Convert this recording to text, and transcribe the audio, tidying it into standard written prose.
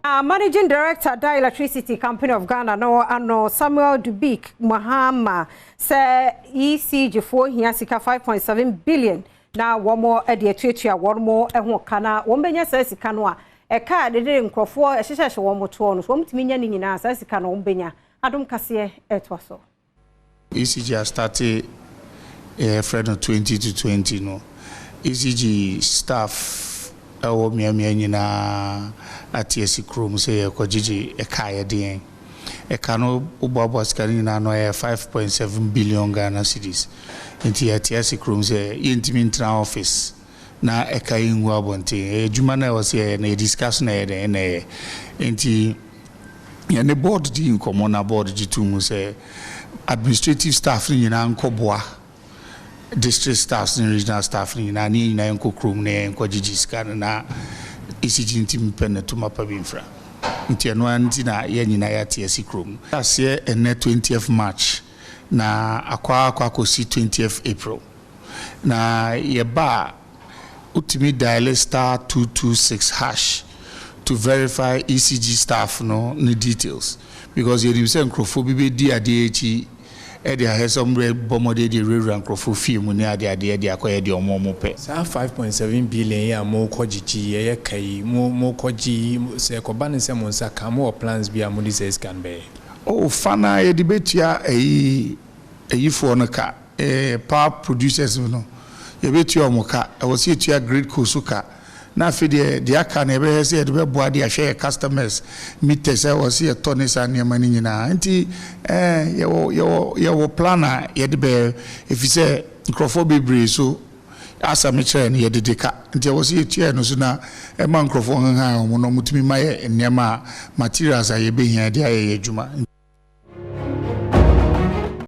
Managing Director da Electricity Company of Ghana no ano, Samuel Dubik Mahama, sɛ ECG foɔ hia sika 5.7 billion na wɔn de atuatua wɔn ho ka, na wɔn bɛnya saa sika no a, ɛka a dede nkurɔfoɔ ɛhyehyɛhyɛ wɔn toɔ no so, wɔn tumi nya ne nyinaa, saa sika no wɔn bɛnya. Adom Kaseɛ ɛtoa so. ECG astart yɛfrɛ no 20 to 20 no. ECG staff ɛwɔ mmeammea nyinaa ate asi kurom sɛ yɛkɔgyegye ɛka a yɛde yɛn ɛka no. Woboaboa sika no nyinaa no, ɛyɛ 5.7 billion Ghana cedis, nti yɛte asi kurom sɛ yɛntumi ntena office na ɛka yi ngu abɔnten. Ɛyɛ adwuma no a ɛwɔ sɛ yɛyɛ na yɛde sika so na ɛyɛ dɛn na ɛyɛ. Nti yɛne board di nkɔmmɔ na board gye to mu sɛ administrative staff no nyinaa nkɔboa district staffs ne regional staff no nyinaa, ne yɛn nyinaa yɛnkɔ kurom na yɛnkɔ gyegye sika no na ECG ntimi pɛ ne toma pa bi mfra. Nti ɛno ara nti na yɛn nyinaa yɛate asi kurom aseɛ ɛnɛ 20th March na akɔ akɔsi 20th April. Na yɛba a, wotumi dial *226# to verify ECG staff no ne details, because yɛnim sɛ nkurɔfoɔ bi bɛdi adeɛ akyi ɛde ahɛ sɛ ɔmo bɔ mmɔden de wurawura nkurɔfoɔ fie mu ne adeadeɛ de akɔyɛ deɛ ɔmo pɛ. Saa 5.7 billion yi a mokɔ gyegye, yɛyɛ ka yi mo mokɔ gye yi, sɛ ɛkɔba ne sɛ mo nsa ka, mowɔ plans bi a mode sɛ sika no bɛyɛ? Oh, fa na yɛde bɛtua ɛyi ɛyifoɔ no ka, power producers no, yɛbɛtua ɔmo ka. Ɛwɔ sɛ yɛtua GRIDCo so ka, na afei deɛ aka no, yɛbɛyɛ sɛ yɛde bɛboa de ahwɛ yɛ customers meters ɛwɔ sɛ yɛtɔ ne saa nneɛma no nyinaa. Nti yɛwɔ plan a yɛde bɛyɛ, ɛfiri sɛ nkurɔfoɔ bebree so asa mekyerɛ no, yɛde de ka, nti ɛwɔ sɛ yɛtua no so na ɛma nkurɔfoɔ hehan wɔn na wɔtumi ma yɛ nneɛma a materials a yɛbɛhia de ayɛ yɛ adwuma.